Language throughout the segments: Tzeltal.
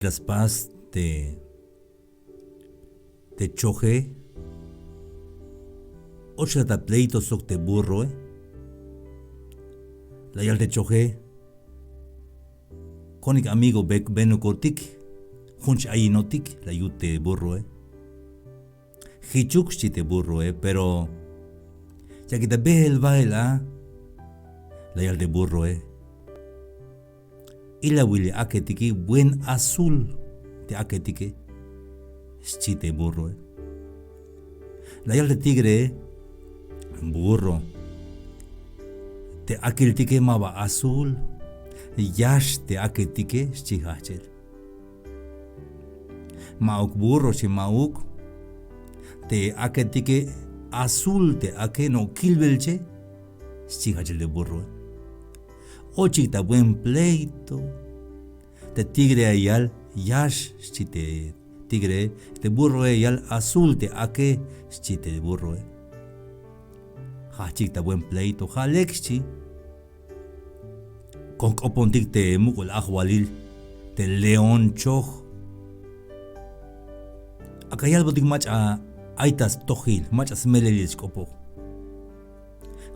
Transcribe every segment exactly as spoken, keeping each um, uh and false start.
La spas te te choje. Och la ta pleito sok te burroe. La yal te choje: Konik amigo, benukotik, jun x-ayinotik. La yut te burroe. Jichuk, xchi te burroe, pero yakik ta beel bael a. La yal te burroe: Ilawil aketike, buen azul te aketike, xchi te burroe. La yal te tigree: Burro, te akiltike ma ba azul, yax te aketike, xchi jajchel. Ma'uk burro, xchi, ma'uk. Te aketike azul te ake, no kilbelche, xchi jajchel te burroe. Ochik ta buen pleito. Te tigre ya yal yax, xchi te tigre, te burroe ya yal azul te ake, xchi te burroe. Jajchik ta buen pleito, ja' lek, xchi. Kon jk'opontik te muk'ul ajwalil, te león choj. Ak'a yalbotik mach'a ay ta stojil, mach'a smelelil xk'opoj.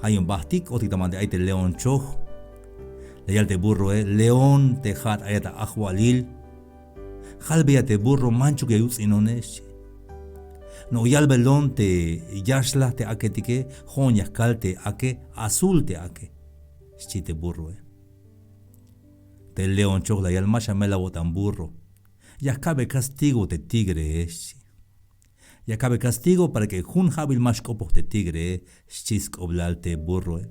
Ja' yu'un bajtik k'otik ta banti ay te león choj. La yal te burroe: León, te ja'at ayat ta ajwalil. Jalbeya te burro: Manchuk ya yuts'inone, xchi. No yalbelon te yaxlaj te aketike, jo'on ya jkal te ake, azul te ake, xchi te burroe. Te león choj la yal: Ma xamel awo'tan burro. Ya jkabe castigo te tigree, xchi. Ya jkabe castigo para que jun ja'bil ma xk'opoj te tigree, xchi sk'oblal te burroe.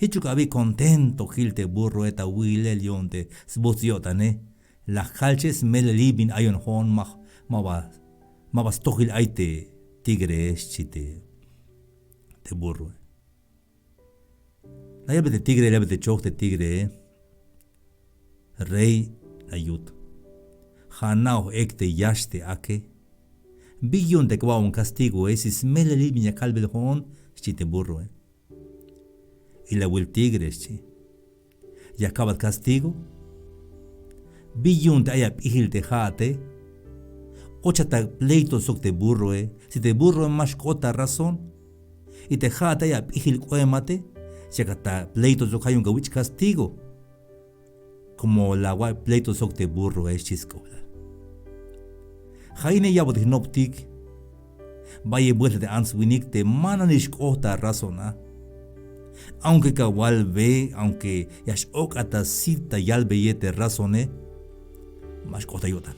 Jichuk abi contento jil te burroe ta wilel yu'un te sbuts' yo'tane. La jkalche smelelil bin ayon jo'on, ma, ma ba, ma ba stojil ay te tigree, xchi te, te burroe. La yalbe te tigre, la yalbe te choj te tigree: Rey, la yut, ja' ana'oj ek te yax te ake. Bi yu'un te kwa'bon castigoe si smelelil bin ya kalbel jo'on, xchi te burroe. Ilawil tigre, xchi. Ya jkabat castigo. Bi yu'un te ay ap'ijil te ja'ate. Ochat ta pleito sok te burroe. Si te burroe ma xk'ot ta razón, y te ja'ate ay ap'ijil k'oemate, yakat ta pleito sok, ja' yu'un kawich' castigo. Como la awa'ay pleito sok te burroe, xchi sk'oblal. Ja' ine ya'botik jnoptik. Bayel buelta te ants winik te ma nanix xk'ot ta razón a. Aunque kawalbe, aunque ya x-ok'at ta sit ta yalbeye te razone, ma xk'ot ta yo'tan.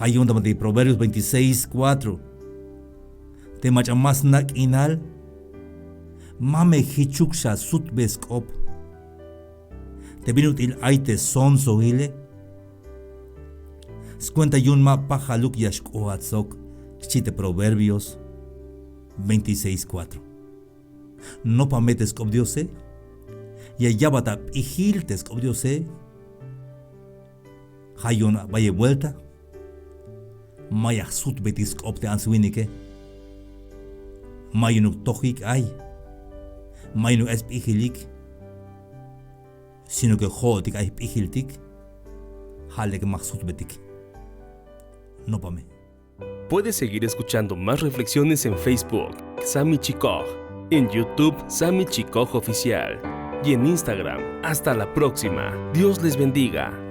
Ja' yu'un ta banti Proverbios veintiséis cuatro: Te mach'a ma sna' k'inal, ma me jichuk xasutbe sk'op. Te bin ut'il ay te sonsohile, skuenta yu'un ma pajaluk ya xk'oat sok, xchi te Proverbios veintiséis cuatro. Nopa me te sk'op Diose, ya ya'bat ap'ijil te sk'op Diose. Ja' yu'un bayel buelta ma ya jsutbetik sk'op te ants winike. Ma yu'unuk tojik ay, ma yu'unuk ay sp'ijilik, sino que jo'otik ay jp'ijiltik. Ja' lek ma jsutbetik. Nopa me. Puedes seguir escuchando más reflexiones en Facebook, Sami Chikoj, en YouTube, Sami Chikoj Oficial, y en Instagram. Hasta la próxima. Dios les bendiga.